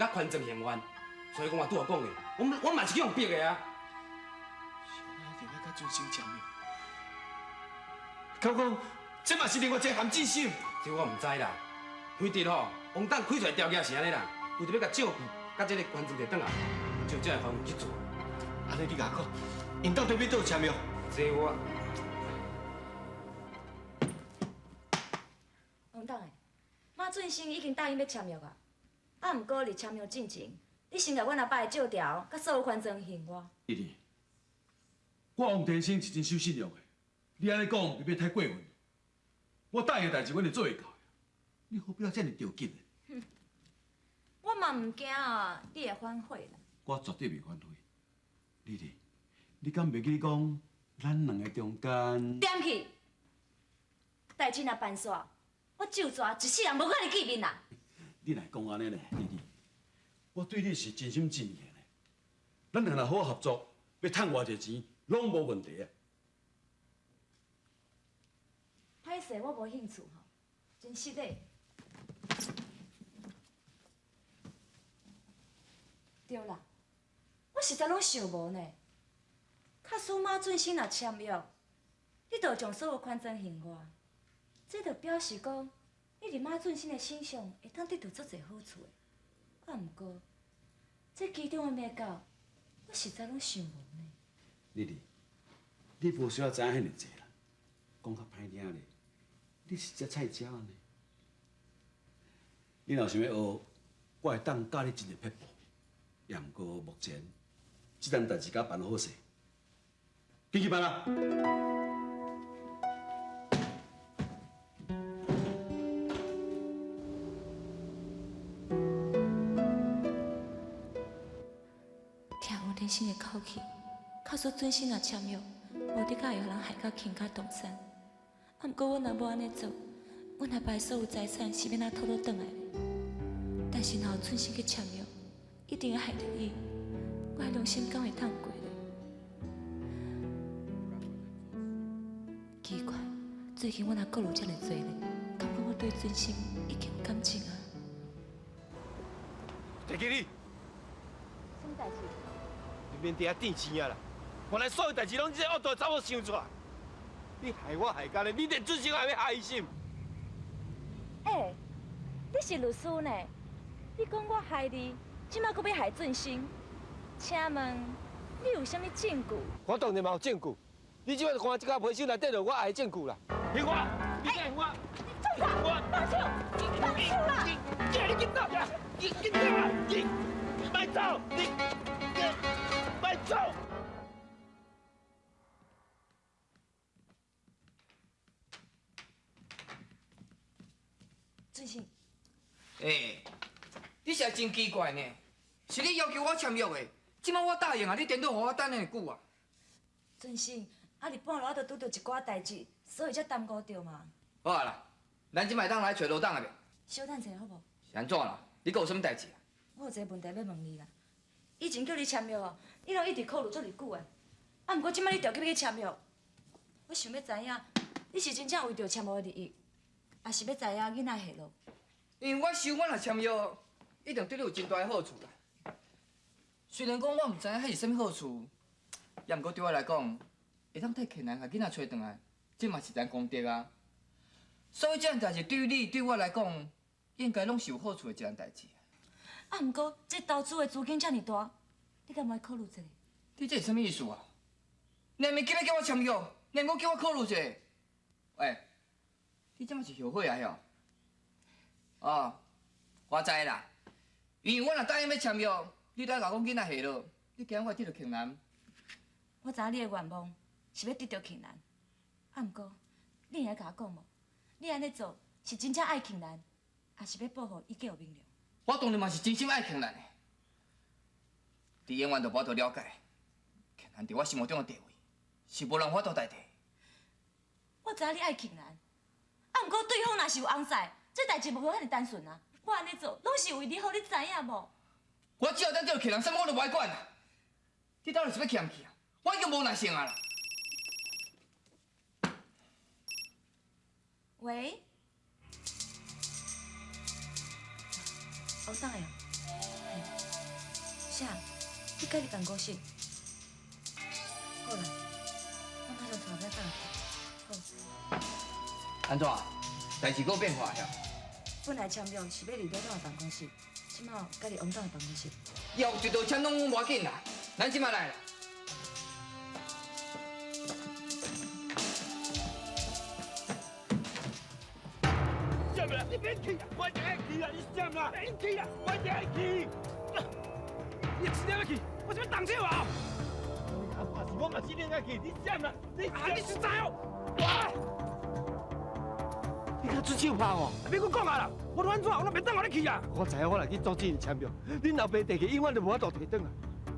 佮宽庄嫌怨，所以讲我拄仔讲的，我嘛是去予人逼的啊。一定欲佮准生签约。敢讲，这嘛是另外一个陷阱心。这我毋知啦。其实吼，王董开出来条件是按呢啦，为著欲共借据佮这个宽庄提转来，就这个方去做。按呢你共我讲，𪜶到底欲佗位签约？这我。王董的，马俊生已经答应欲签约啊，啊，毋过伫签约进前，你先共阮阿爸的借条佮所有权状还我。丽丽，我王天生是真守信用的，你按呢讲，未免太过分。我答应的代志，阮会做会到的。你何必要遮尔著急呢？我嘛毋惊啊，你会反悔啦。我绝对袂反悔。丽丽，你敢袂记你讲，咱两个中间？点去！代志若办煞，我就煞一世人无佮你见面啦。你若讲按呢咧，丽丽，我对你是真心真意的。咱两个若好好合作，欲趁偌济钱，拢无问题啊。歹势，我无兴趣吼，真失礼。对啦，我实在拢想无呢。假使马俊生若签约，你就将所有权状还我，这就表示讲，你伫马俊生的身上会当得到足济好处的。啊，毋过，这其中的眉角，我实在拢想无呢。丽丽，你无需要知影遐尔济啦，讲较歹听咧，你是只菜鸟呢。你若想欲学，我会当教你真济撇步。也毋过目前，这件代志共办好势，紧去办啦。听王天生的口气，假使准生若签约，无的确会予人害到倾家荡产。啊，毋过阮若无按呢做，阮阿爸的所有财产是欲按怎讨落转来呢？但是若予准生去签约，一定会害著伊，我的良心敢会通过咧？奇怪，最近我哪顾虑遮尔济呢？敢讲我对准生已经有感情啊？陈经理，什么代志？你免伫遐垫钱啊啦！原来所有代志拢这个恶毒查某想出来，你害我害甲呢，你连准生也欲害心。欸，你是律师呢？你讲我害你，这摆阁欲害准生？请问你有啥物证据？我当然嘛有证据。你这摆看这间批书内底就我爱的证据啦。还我！你还我！你创啥？放手！放手啦！你你紧走！你紧走啊！你莫走！你你莫走！准生。欸，你实在真奇怪呢，是你要求我签约的，这摆我答应啊，你颠倒予我等遐久啊。准生，啊，伫半路我就拄著一寡代志，所以才耽误著嘛。好啊啦，咱这摆会当来揣罗董啊袂？小等一下好无？是按怎啦？你阁有啥物代志啊？我有一个问题欲问你啦。以前叫你签约哦，你拢一直考虑足尔久的，啊，毋过这摆你著急欲去签约，我想欲知影，你是真正为著签约的利益，抑是欲知影囡仔下落？因为我想，我若签约，一定对你有真大的好处啦。虽然讲我毋知影彼是啥物好处，也毋过对我来讲，会当替客人共囡仔揣转来，这嘛是一件功德啊。所以这件代志对你对我来讲，应该拢是有好处的一件代志。啊，毋过这投资的资金遮尔大，你敢无爱考虑一下？你这是啥物意思啊？你毋是急欲叫我签约，你毋阁叫我考虑一下？喂，你这马是后悔啊？哟？哦，我知啦，因为我若答应欲签约，你来共我讲囡仔下落，你惊我会得著困难？我知影你的愿望是欲得著庆兰，啊，毋过你会共我讲无？你按呢做是真正爱庆兰，抑是欲保护伊继有明良？我当然嘛是真心爱庆兰的，你永远都无法度了解，庆兰伫我心目中的地位是无人法度代替。我知影你爱庆兰，啊，毋过对方若是有翁婿，这代志无遐尔单纯啊！我按呢做，拢是为你好，你知影无？我只要等著庆兰，啥物我都无爱管啦。你到底是欲去毋去啊？我已经无耐性啊啦！喂，王董呀，啥？你家己办公室。好啦，我马上带马转去。好。按怎？代志阁有变化遐？本来签约是欲伫老董的办公室，这马改伫王董的办公室。约一道签拢无要紧啦，咱这马来啦。闪啦！你免去啦，我一爱去啦！你闪啦！免去啦，我一爱去。你真正欲去？我是欲动手啊！我嘛是恁爱去，你闪啦！你啊，你实在哦！你较出手拍我？别阁讲啊啦！我都按怎，我都袂当予你去啊！我知影，我若去阻止𪜶签约，恁老爸地契永远就无法度提转来。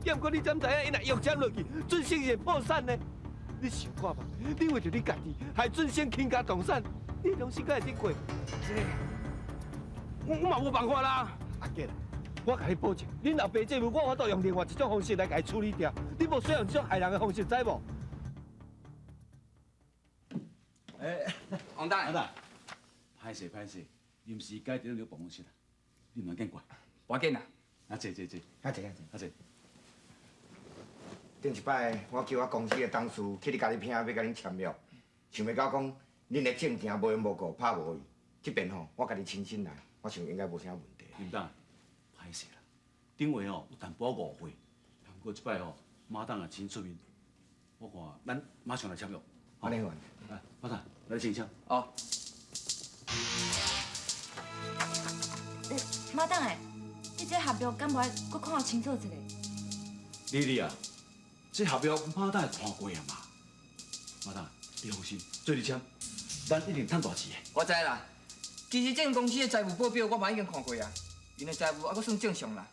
也毋过你怎知影，𪜶若约签落去，准生会破产呢？你想看觅，你为著你家己，害准生倾家荡产，你良心敢会得过？这，我嘛无办法啦。阿杰，我共你保证，恁老爸这笔我有法度用另外一种方式来共伊处理掉。你无需要用这种害人的方式，知无？哎，王大，王大，歹势歹势，临时改伫咱办公室啦，你毋通见怪。无要紧啦。啊，坐坐坐，啊坐啊坐，啊坐。顶一摆我叫我公司的董事去你家己坪欲共恁签约，想袂到讲恁的证件无缘无故拍无去，这边吼我家己亲身来，我想应该无啥问题。林董，歹势啦，顶回吼有淡薄误会，不过这摆吼马董也亲出面，我看咱马上来签约。按呢好。来，马董来签签。哦。马董诶，你这合约敢无爱阁看清楚一下？丽丽啊，这合约马董会看过啊嘛。马董，你放心，做你签，咱一定趁大钱的。我知啦，其实这间公司的财务报表我嘛已经看过啊，𪜶的财务犹阁算正常啦。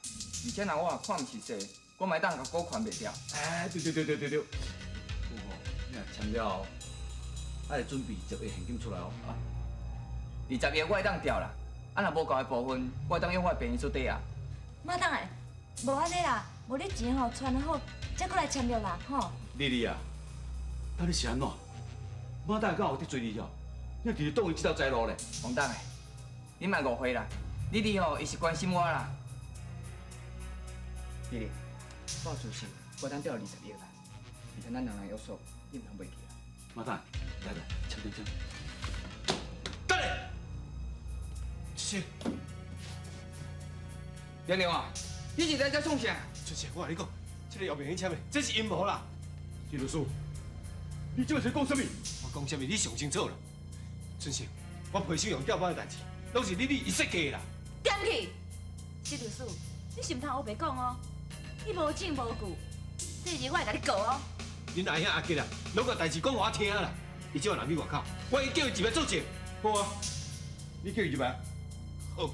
而且若我若看毋实际，我嘛会当共股权卖掉。哎，对对对对对对。不过你若签了后，爱准备10亿现金出来哦。啊， 20亿我会当调啦，啊若无够的部分，我会当用我的病院做抵押。马董诶，无按呢啦，无你钱吼存好，才阁来签约啦，吼。丽丽啊，到底是按怎？马董敢有得罪你哦？你直直挡伊这条财路咧？王董诶，你莫误会啦，丽丽吼，伊是关心我啦。丽丽，我有自信，我当调20亿啦，而且咱两人约束，你毋通袂记啊。马董，来来，签签签。等下，是。连良啊，你是来遮创啥？春生，我共你讲，这个约袂用签的，这是阴谋啦。谢律师，你这是讲啥物？我讲啥物，你上清楚啦。春生，我赔偿用调包的代志，拢是你伊设计的啦。点去，谢律师，你是毋通乌白讲哦，你无证无据，这日我会共你告哦。恁阿兄阿杰啊，拢共代志讲予我听啦。伊这人去外口，我会叫伊入来作证。好啊，你叫伊入来。好。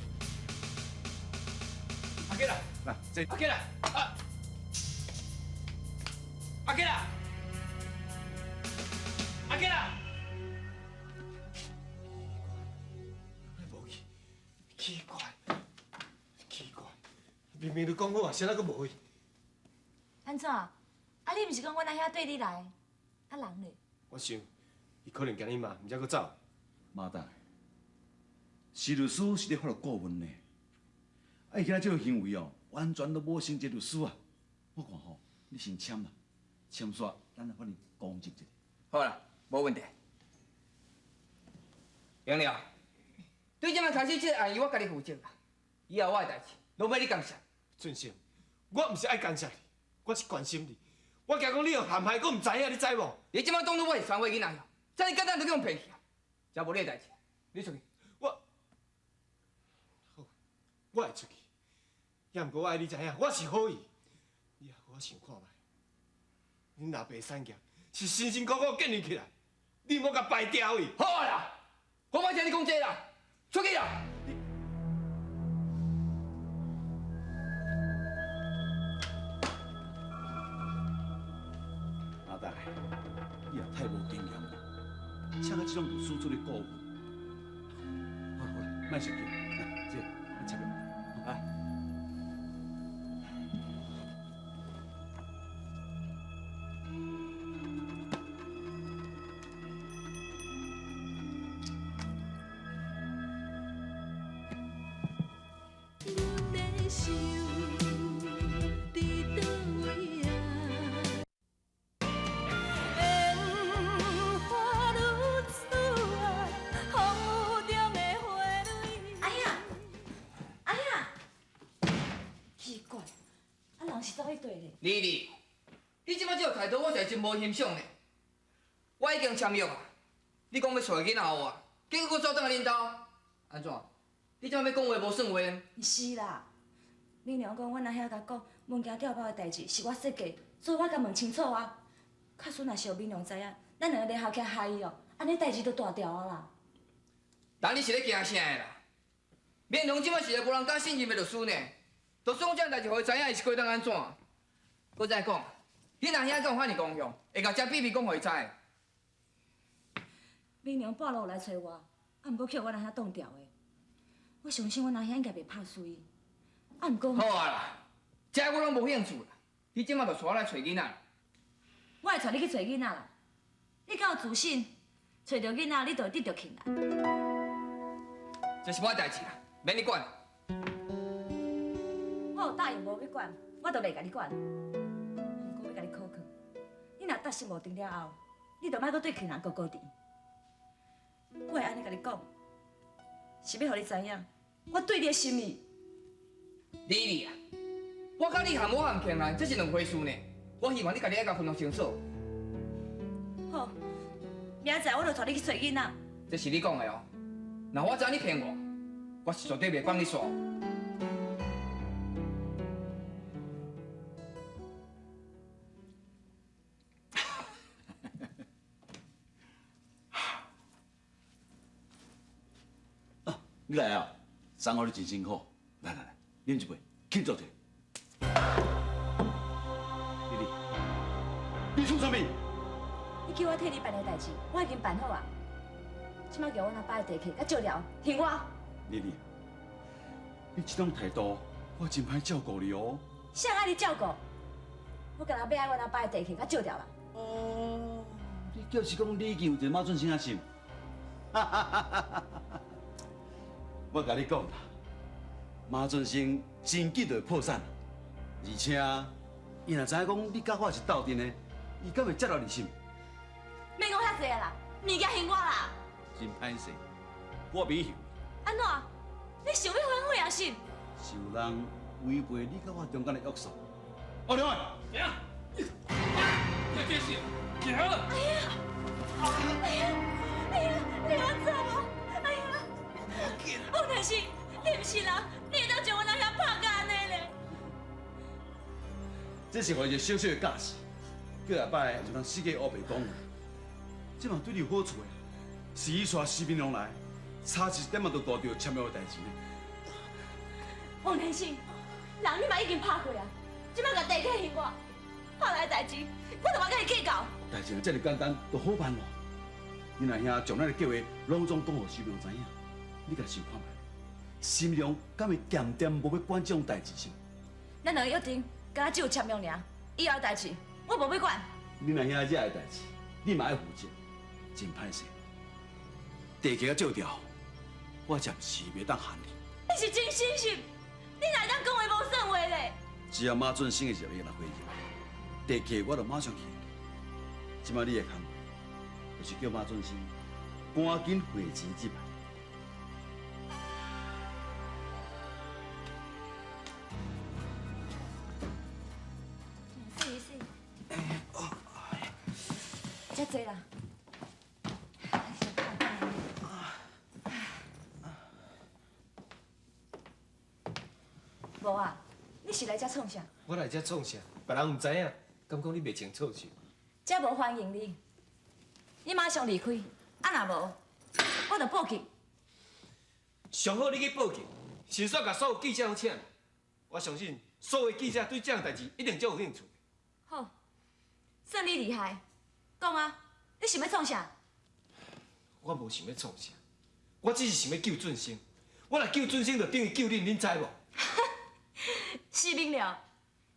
阿杰啦，来，坐。阿杰啦，啊，阿杰啦，阿杰啦。无去，奇怪，奇怪，明明都讲好啊，啥人阁无去？按怎？啊，你毋是讲阮阿兄缀你来？啊，人咧？我想，伊可能惊你骂，毋才阁走。马董，施律师是咧法律顾问呢，啊，伊今仔这个行为哦，完全都无成一个律师啊！我看吼，你先签啦，签煞咱来法院公证一下。好啦，无问题。杨良，对这摆开始，这个案由我家己负责啦。以后我的代志，拢欲你感谢。俊生，我毋是爱感谢你，我是关心你。我惊讲你予陷害，阁毋知影，你知无？你这摆当作我是三岁囡仔，这么简单就去予骗去啊！这无你的代志，你出去。我，好，我会出去。也毋过我爱你知影，我是好意。你也阁我想看觅，恁老爸产业是辛辛苦苦建立起来，你莫共败掉去。好啊啦，我莫听你讲这啦，出去啦！阿大，你也太无经验啦，请到这种律师做你顾问。好啦好啦，莫生气，来，这咱签约，来。阮的心伫人是走去对咧。丽丽，你这摆这个态度，我实在真无欣赏呢。我已经签约啊，你讲欲娶囡仔予我，结果阁走转来恁兜，按怎？你这摆欲讲话无算话？毋是啦，明良讲阮阿兄共讲物件掉包的代志是我设计，所以我共问清楚啊。假使若是予明良知影，咱两个联合起来害伊哦，按呢代志就大条啊啦。人你是咧惊啥的啦？明良这摆是一个无人敢信任的律师呢，就算这项代志予伊知影，伊是过当按怎？阁再讲，恁阿兄敢有遐尔公向，会共这秘密讲予伊知？明良半路有来揣我，啊，毋过去予阮阿兄挡牢的。我相信阮阿兄应该袂拍输伊，啊，毋过好啊啦，这我拢无兴趣啦。你这摆就带我来揣囡仔。我会带你去揣囡仔啦。你敢有自信？揣著囡仔，你就会得著庆兰。这是我代志啦，免你管。我有答应无欲管，我就袂共你管。毋过欲共你考考，你若达成目的了后，你就莫阁对庆兰高高甜。我会按呢共你讲，是欲予你知影，我对你的心意。丽丽啊，我佮你和我和庆兰，这是两回事呢。我希望你家己爱共分弄清楚。好，明仔载我就带你去揣囡仔。这是你讲的哦。若我知你骗我，我是绝对袂放你煞。你来啊，送予你真辛苦。来来来，啉一杯，庆祝一下。丽丽，你创啥物？你叫我替你办的代志，我已经办好啊。这摆叫阮阿爸的地契佮借条，还我。丽丽，你这种态度，我真歹照顾你哦。谁爱你照顾？我干焦欲爱阮阿爸的地契佮借条啦。哦，你就是讲你已经有一个马俊生啊是？我共你讲啦，马俊生真紧就会破产，而且伊若知影讲你佮我是斗阵的，伊敢会接受你心？免讲遐济啦，物件还我啦。真歹势，我袂还。按怎？你想欲反悔啊是？是有人违背你佮我中间的约束。阿良，行，这这是行了。哎呀，哎呀，哎呀，你安怎无？哎呀，王大师，你毋是人，你会当将阮阿兄拍甲按呢咧？这是予伊一个小小的教示，过下摆就通死过乌白讲。这嘛对你有好处的，是伊带徐明龙来，差一点仔就顾著签约的代志呢。王天生，人你嘛已经拍过啊，这摆共地契还我，拍来的代志，我就无佮伊计较。代志若这尔简单，就好办咯。恁阿兄将咱的计划拢总讲予徐明龙知影，你家想看觅，徐明龙敢会恬恬无欲管这种代志是？咱两个约定，敢若只有签约尔，以后的代志我无欲管。恁阿兄惹的代志，你嘛爱负责，真歹势。地契仔借条，我暂时袂当限你。你是真心是？你哪会当讲话无算话咧？只要马俊生的入约若回入，地契我就马上去。这摆你的工课，就是叫马俊生赶紧汇钱入来。是是。遮济啦。无啊，你是来遮创啥？我来遮创啥？别人毋知影，敢讲你袂清楚是？遮无欢迎你，你马上离开，啊若无，我就报警。上好你去报警，先煞共所有记者拢请来。我相信所有记者对这项代志一定足有兴趣。好，算你厉害，讲啊，你想欲创啥？我无想欲创啥，我只是想欲救俊生。我若救俊生，就等于救恁，恁知无？徐明良，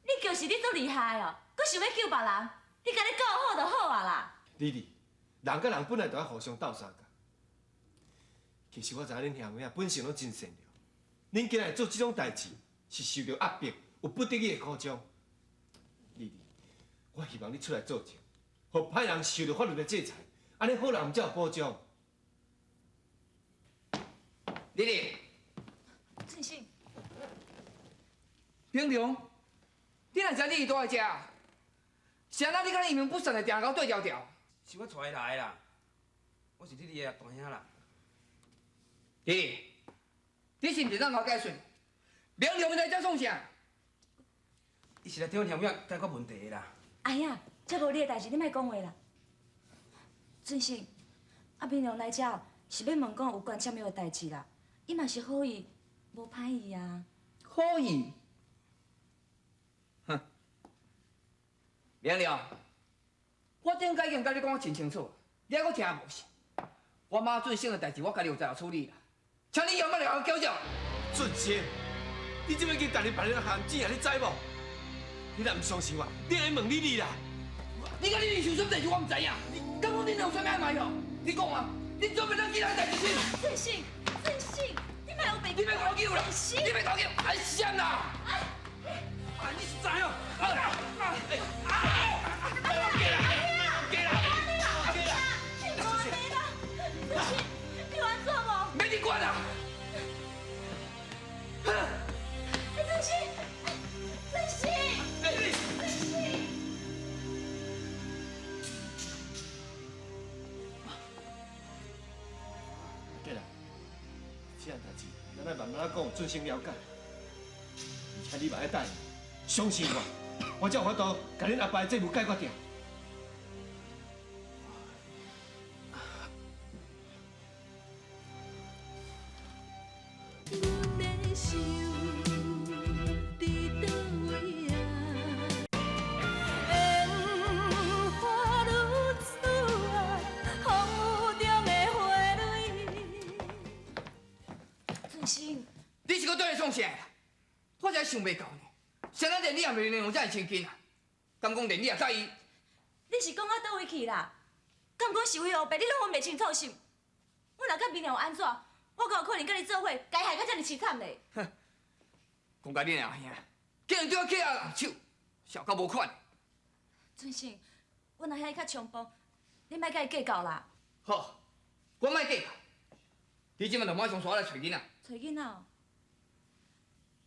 你就是你足厉害哦，阁想欲救别人，你家己顾好就好啊啦。丽丽，人佮人本来就爱互相斗相共。其实我知影恁兄妹仔本性拢真善良，恁今日做这种代志是受著压迫，有不得已的苦衷。丽丽，我希望你出来作证，予歹人受著法律的制裁，按呢好人才有保障。丽丽，俊生，明良，你哪知你伊住佇遮？是按怎你敢阴魂不散的定共我对调调？是我带伊来的啦，我是你的大兄啦。弟，你是毋是当共我解释？明亮来遮创啥？伊是来替阮乡长解决问题的啦。哎呀，这无你的代志，你莫讲话啦。俊生，啊明亮来遮是欲问讲有关签约的代志啦，伊嘛是好意，无歹意啊。好意？哼，明亮，我顶摆已经共你讲得真清楚，你还阁听无是？我妈准生的代志，我家己有才处理啦，请你以后莫来共我搅搅。俊生，你这摆去逐日别人陷阱啊，你知无？你若毋相信我，你来问你弟啦。你佮你弟想什么代志，我毋知影。敢讲恁两有啥物安排哦？你讲啊，你准备咱其他代志先。俊生，俊生，你莫有白。你别共我叫啦！你别共我叫，哎，啥啦？啊，你是知哦？啊啊啊！哎呀，哎呀，给啦，给啦，给啦！你有安怎无？免你管啦！哎，俊生，俊生，俊生。对啦，这项代志，咱爱慢慢仔讲，准先了解。而且你嘛爱答应，相信我，我才有法度共恁阿爸的债务解决掉。你是阁对来创啥啦？我才想袂到呢，啥人连你也袂连有遮尔亲近啊？敢讲连你也佮意？你是讲到佗位去啦？敢讲是为乌白，你拢分袂清楚是？我若佮明亮有按怎，我敢有可能佮你做伙，共伊害甲遮尔凄惨咧？哼，讲佮恁阿兄，竟然对我起下手，小到无款。俊生，阮阿兄伊较冲动，你莫佮伊计较啦。好，我莫计较。你这摆就马上煞来揣囡仔。揣囡仔哦？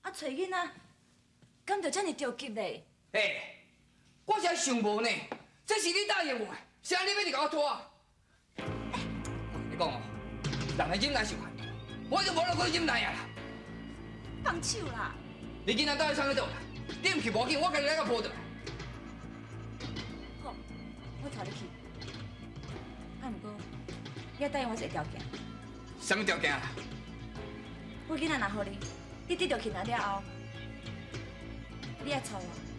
啊，揣囡仔，敢就遮尔著急咧？嘿，我才想无呢，这是你答应我的，啥你欲一直共我拖啊？欸，我共你讲哦，人的忍耐是有限度，我已经无法度阁忍耐啊啦。放手啦！你囡仔到底创去佗啦？你毋去无要紧，我家己来共抱转来。好，我带你去。啊，毋过你爱答应我一个条件。啥物条件啊？我囡仔若予你，你得著去拿了后，你爱娶我。